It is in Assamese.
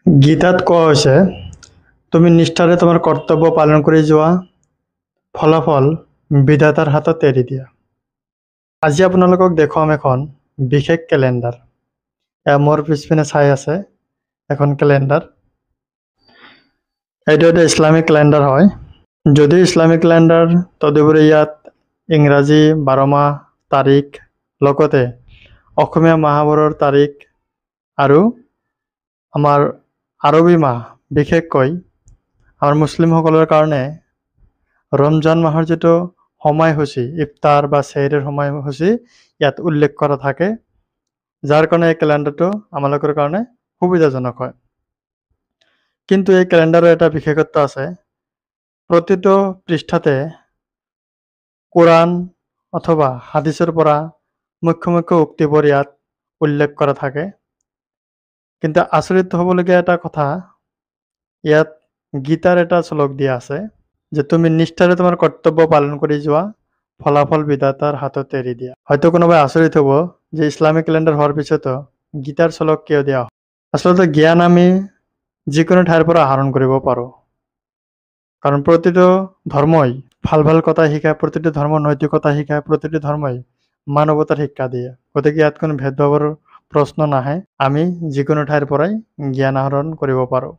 গীতাত কোৱা হৈছে, তুমি নিষ্ঠাৰে তোমাৰ কৰ্তব্য পালন কৰি যোৱা, ফলাফল বিধাতাৰ হাতত এৰি দিয়া। আজি আপোনালোকক দেখুৱাম এখন বিশেষ কেলেণ্ডাৰ। এয়া মোৰ পিছপিনে চাই আছে এখন কেলেণ্ডাৰ। এইটো এটা ইছলামিক কেলেণ্ডাৰ হয়। যদিও ইছলামিক কেলেণ্ডাৰ, তদুপৰি ইয়াত ইংৰাজী 12 মাহ তাৰিখ, লগতে অসমীয়া মাহবোৰৰ তাৰিখ আৰু আমাৰ আৰবী মাহ, বিশেষকৈ আমাৰ মুছলিমসকলৰ কাৰণে ৰমজান মাহৰ যিটো সময়সূচী, ইফতাৰ বা চেহৰীৰ সময়সূচী ইয়াত উল্লেখ কৰা থাকে, যাৰ কাৰণে এই কেলেণ্ডাৰটো আমালোকৰ কাৰণে সুবিধাজনক হয়। কিন্তু এই কেলেণ্ডাৰৰ এটা বিশেষত্ব আছে, প্ৰতিটো পৃষ্ঠাতে কোৰাণ অথবা হাদিছৰ পৰা মুখ্য মুখ্য উক্তিবোৰ ইয়াত উল্লেখ কৰা থাকে। কিন্তু আচৰিত হ'বলগীয়া এটা কথা, ইয়াত গীতাৰ এটা শ্লোক দিয়া আছে যে তুমি নিষ্ঠাৰে তোমাৰ কৰ্তব্য পালন কৰি যোৱা, ফলাফল বিধাতাৰ হাতত এৰি দিয়া। হয়তো কোনোবাই আচৰিত হ'ব যে ইছলামিক কেলেণ্ডাৰ হোৱাৰ পিছতো গীতাৰ শ্লোক কিয় দিয়া হয়। আচলতে জ্ঞান আমি যিকোনো ঠাইৰ পৰা আহৰণ কৰিব পাৰোঁ, কাৰণ প্ৰতিটো ধৰ্মই ভাল ভাল কথা শিকায়, প্ৰতিটো ধৰ্ম নৈতিকতা শিকায়, প্ৰতিটো ধৰ্মই মানৱতাৰ শিক্ষা দিয়ে। গতিকে ইয়াত কোনো ভেদভাৱৰ প্ৰশ্ন নাহে, আমি যিকোনো ঠাইৰ পৰাই জ্ঞান আহৰণ কৰিব পাৰোঁ।